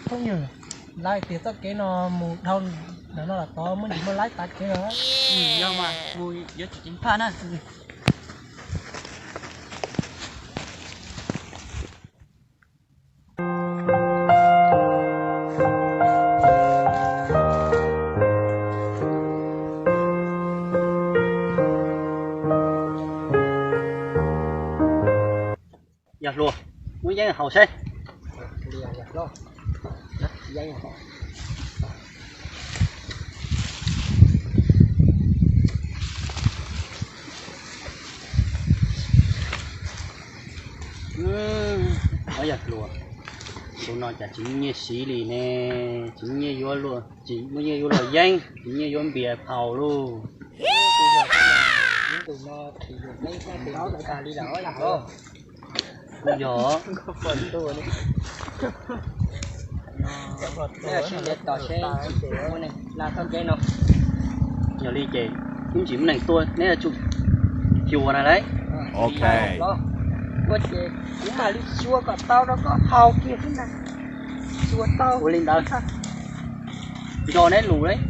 Phooj ywg, lawv tias txoj kev no mus dhau ntawm no los tod muaj ntsis muaj laib tav kev os. Yog mas, mus yuav tsum ceev faj na. Yawg hluas, muab yeeb haus seb. Ob yawg hluas, tus no cas tsis muaj nyiaj siv li ne, tsis muaj nyiaj yuav luaj, tsis muaj nyiaj yuav luaj yeeb, tsis muaj nyiaj yuav npias phau lauj. Kuj yog, neb sib ntiav tos seb muaj neeg la txoj kev no. Yog li ces ib ntsis muaj neeg tuaj neb yuav tsum xyuas na lauj. Ua ces kuv mam li xyuas kom tau rau koj haus kiag xwb ntag. Xyuas tau ua li ntawd, nco neb lus lauj.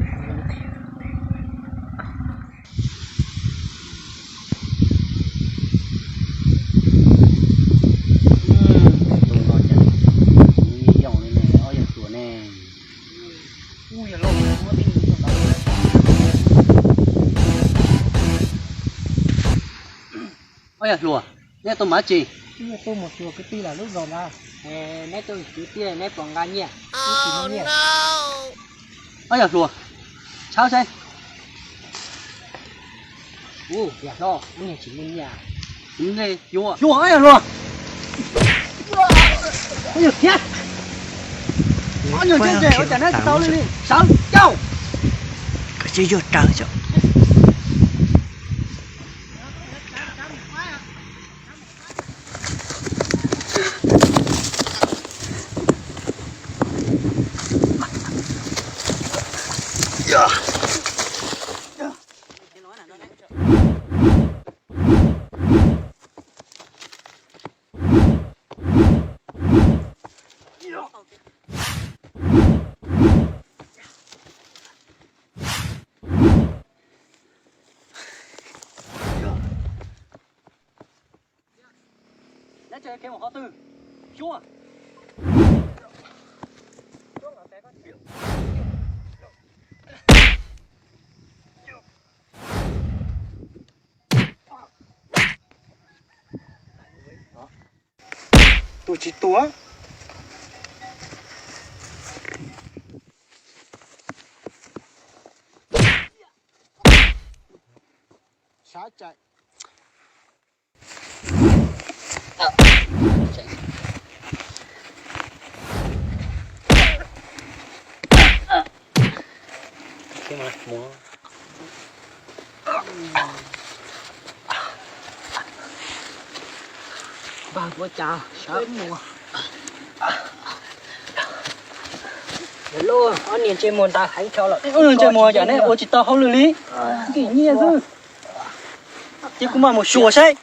Tus no cas tsis zoo li ne, ob yawg hluas ne. Ob yawg hluas, neb tuaj mus dab tsi? Tuaj mus xyuas kwv tij lawv lub zos ntag. Neb tuaj kwv tij neb puas nqa nyiaj? Neb tsis muaj nyiaj. Ob yawg hluas, tshawb seb. Ua, yawg hlob, lub niag tsis muaj nyiaj. Xyuas, xyuas ob yawg hluas. Ob yawg thiab. Ob yawg thiab ces ua cas neb tsis tau li li, sawv cauj. Koj tsis yuav raws cov. Neb tseem kev mus qhov twg? Xyuas. Tus tsis tuag. Sab cai. Npawg, ua cas sawv mus? Ob niag ntsej muag ntawd heev dhau lawm. Ob niag ntsej muag cas neb ua tsis tau hauj lwm li? Nkim nyiaj xwb. Ces kuv mam mus xyuas saib.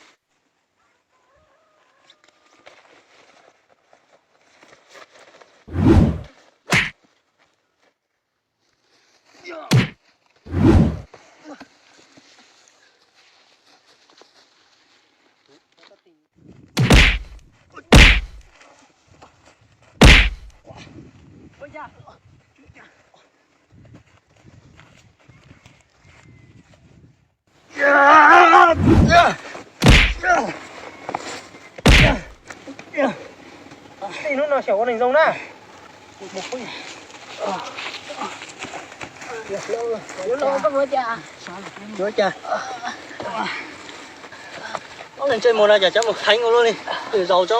Hnub no xyaum ua neeg zoo na. Ua cas ob leeg ntsej muag no cas cov mus heev ua luaj li, twb zaus tso.